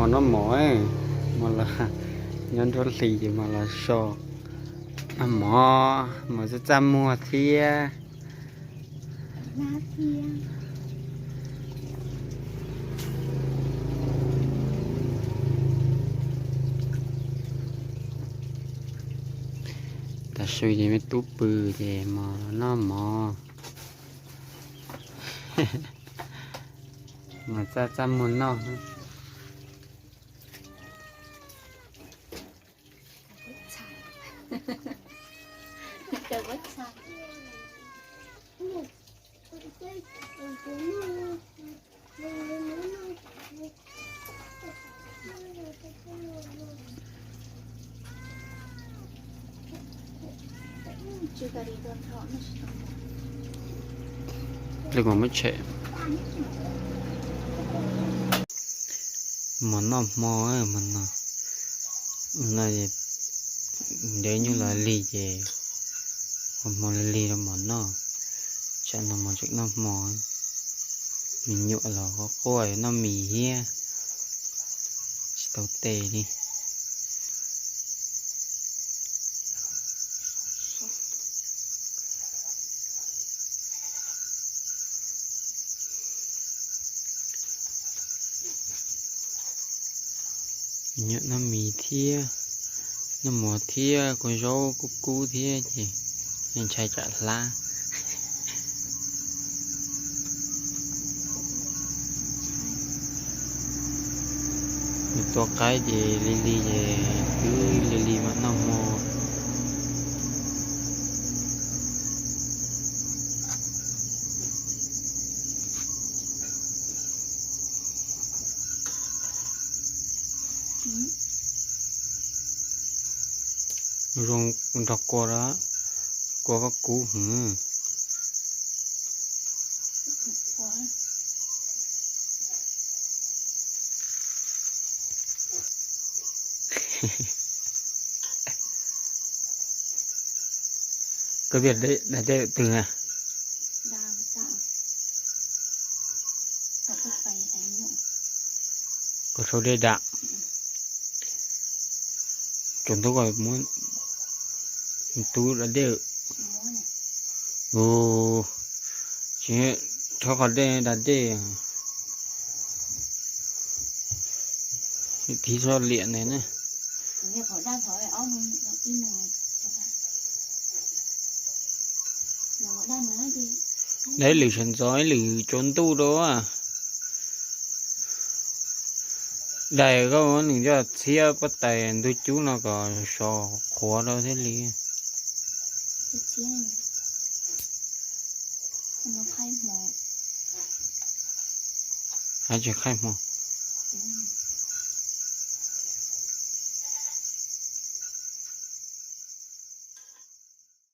Mos noj mov, mos los nyob nruab hlis ces mos los so mov, mos txaj txaj muag thiab. Tav su ces me tub pw ces mos noj mov, mos txaj txaj muag noj. Pliag kuv muab tshem. Mos noj hmo, mos no, no ntev nyuj los lig ces ua hmo lig lig rau mos noj. Tsam no mos tseem noj hmo, me nyuam los quaj quaj noj mis thiab, tsis tau tes li. Nyuam noj mis thiab, noj mov thiab, kua zaub kub kub thiab ces yeej ntshai tsam hlab. Nws tua qaib ces lig lig ces twb lig lig mam noj hmo. Zoo nrog kua, kua koj kub hwv. Koj piav da dej twg na? Koj sau dej dam. Tsaus ntuj koj muab tub da dej. Tsis, rhaub qhov dej da dej. Tiv zoj liam ntawd na. Da ib lwm sawv ntxov ib lwm tsaus ntuj rau. Dais koj muab nws coj txhiab pob tais ntug cub no kom sov qhuav rau thiaj li. Hais tsis khaij hmo.